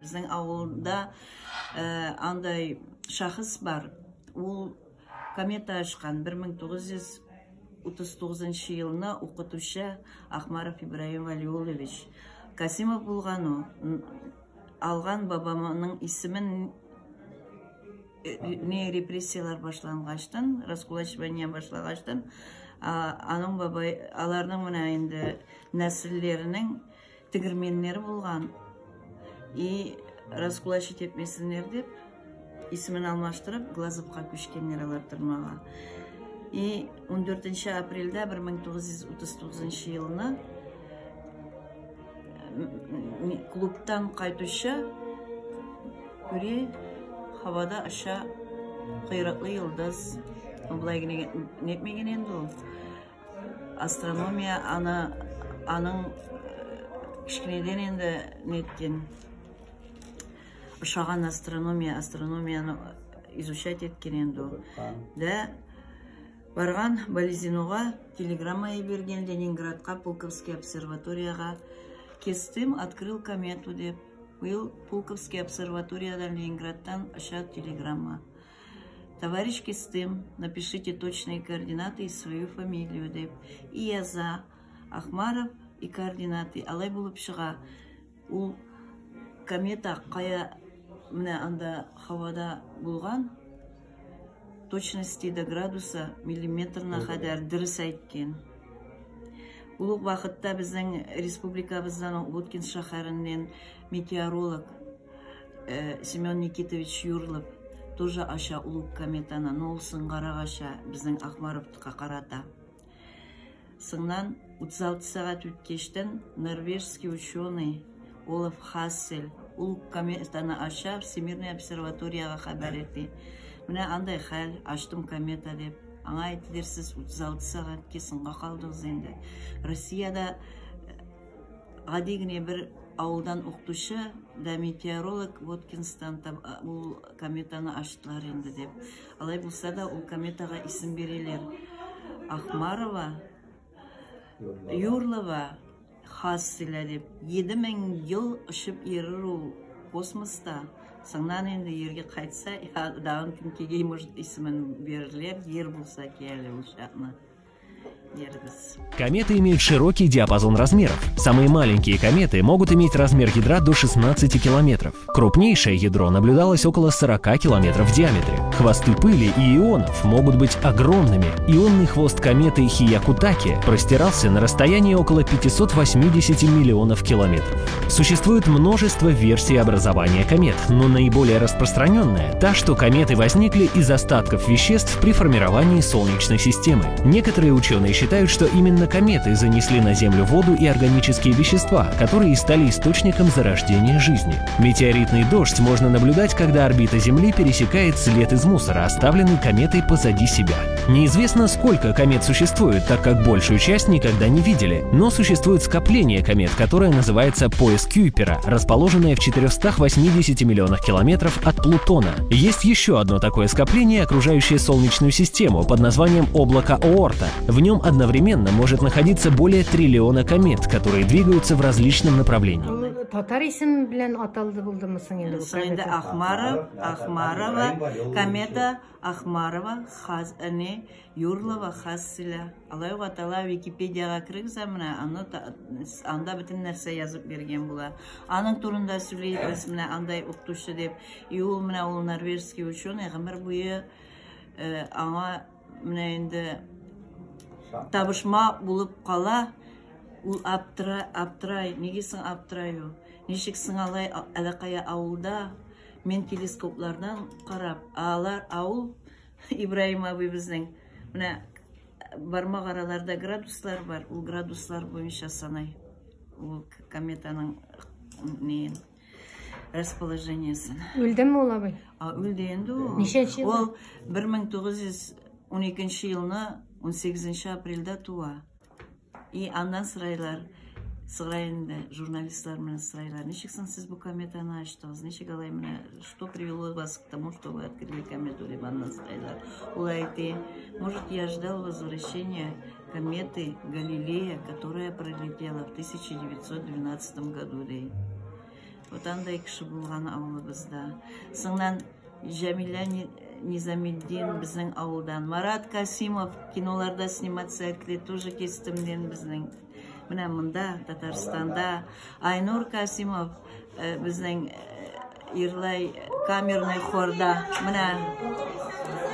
Безнең авылда андай шәхес бар. Ул комета ачкан 1939 елны укытучы Ахмаров Ибраһим Валиуллович. Касимов булган ул. Алган бабамның исемен не репрессияләр башлангачтан, раскулачивание башлагачтан, аның бабай, аларның менә инде нәселләренең тегерменнәре булган. И раскулачить итмәсеннәр дип, исемен алмаштырып, Глазовка күчкәннәр алар тормага. И 14 апрельдә 1939 елны клубтан кайтучы күре һавада оча койрыклы йолдыз. Болай генә нетмәгән инде ул. Астрономия аны аның кечкенәдән инде неткән. Ошаган астрономия, астрономияны изучать иткән инде ул. Да барган Балезинога телеграмма биргән Ленинградка, Пулковский обсерваторияга. Кестым, открыл комету дип. Быел Пулковский обсерваториядан Ленинградтан оча телеграмма. Товарищ Кестым, напишите точные координаты и свою фамилию дип. И яза Ахмаров и координаты. Алай булып чыга. Ул комета кая менә анда һавада булган, точности до градуса миллиметрына кадәр дөрес әйткән. Ул ук вакытта безнең республикабыздан Воткинск шәһәреннән метеоролог Семен Никитович Юрлов тоже ача ул ук кометаны, но ул соңгарак ача безнең Ахмаровка карата. Соңнан 36 сәгать үткәчтән норвежский ученый Олаф Хассель ул кометаны ача, Всемирный обсерваторияга хәбәр итә. Менә андай хәл, ачтым комета дип. Аңа әйттеләр, сез 36 сәгатькә соңга калдыгыз инде. Россиядә гади генә бер авылдан укытучы да метеоролог Воткинстан ул кометаны ачтылар инде дип. Алай булса да ул кометага исем бирәләр. Ахмарова, Юрлова Хасселя дип. 7000 ел очып йөрер ул космоста. Соңнан инде ергә кайтса, тагын кем может исемен бирерләр, ер булса ки әле ул чакны. Ербез. Кометы имеют широкий диапазон размеров. Самые маленькие кометы могут иметь размер ядра до 16 километров. Крупнейшее ядро наблюдалось около 40 километров в диаметре. Хвосты пыли и ионов могут быть огромными. Ионный хвост кометы Хиякутаки простирался на расстоянии около 580 миллионов километров. Существует множество версий образования комет, но наиболее распространенная та, что кометы возникли из остатков веществ при формировании Солнечной системы. Некоторые ученые считают, что именно кометы занесли на Землю воду и органические вещества, которые стали источником зарождения жизни. Метеоритный дождь можно наблюдать, когда орбита Земли пересекает след из мусора, оставленный кометой позади себя. Неизвестно, сколько комет существует, так как большую часть никогда не видели, но существует скопление комет, которое называется пояс Кюйпера, расположенное в 480 миллионах километров от Плутона. Есть еще одно такое скопление, окружающее Солнечную систему, под названием облако Оорта. В нем одновременно может находиться более триллиона комет, которые двигаются в различном направлении. Ул татар исем белән аталды булдымы соң инде бу Соң инде комета? Ахмаров, Ахмарова, комета Ахмарова, Хаз, не, Юрлова, Хасселя. Алай ук атала, Википедияга керегез менә, аны анда бөтен нәрсә язып биргән була. Аның турында сөйлибез менә андай укытучы дип. И ул менә ул норвежский ученый гомер буе аңа менә инде табышма булып кала. Ул аптыра, аптырай. Нигә соң аптырай ул? Ничек соң алай әле авылда мин телескоплардан карап, алар авыл Ибраһим абый безнең менә бармак араларда градуслар бар, ул градуслар буенча санай. Ул кометаның неен расположениесен. Үлдеме ул абый? А үлде инде ул. Ничәнче елда? Ул 1912 елны 18 апрельдә туа. И аннан сорайлар, сорай инде, журналистлар менә сорайлар. Ничек соң сез бу кометаны ачтыгыз? Ничек алай менә, что привело вас к тому, что вы открыли комету, дип аннан сорайлар. Ул әйтте, может, я ждал возвращения кометы Галилея, которая пролетела в 1912 году, ди. Вот андай кеше булган авылыбызда. Соңнан Җәмилә Низаметдин безнең авылдан. Марат Касимов киноларда сниматься итте, тоже Кистемдән безнең. Менә монда, Татарстанда. Айнур Касимов безнең йырлай камерный хорда. Менә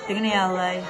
тегене алай.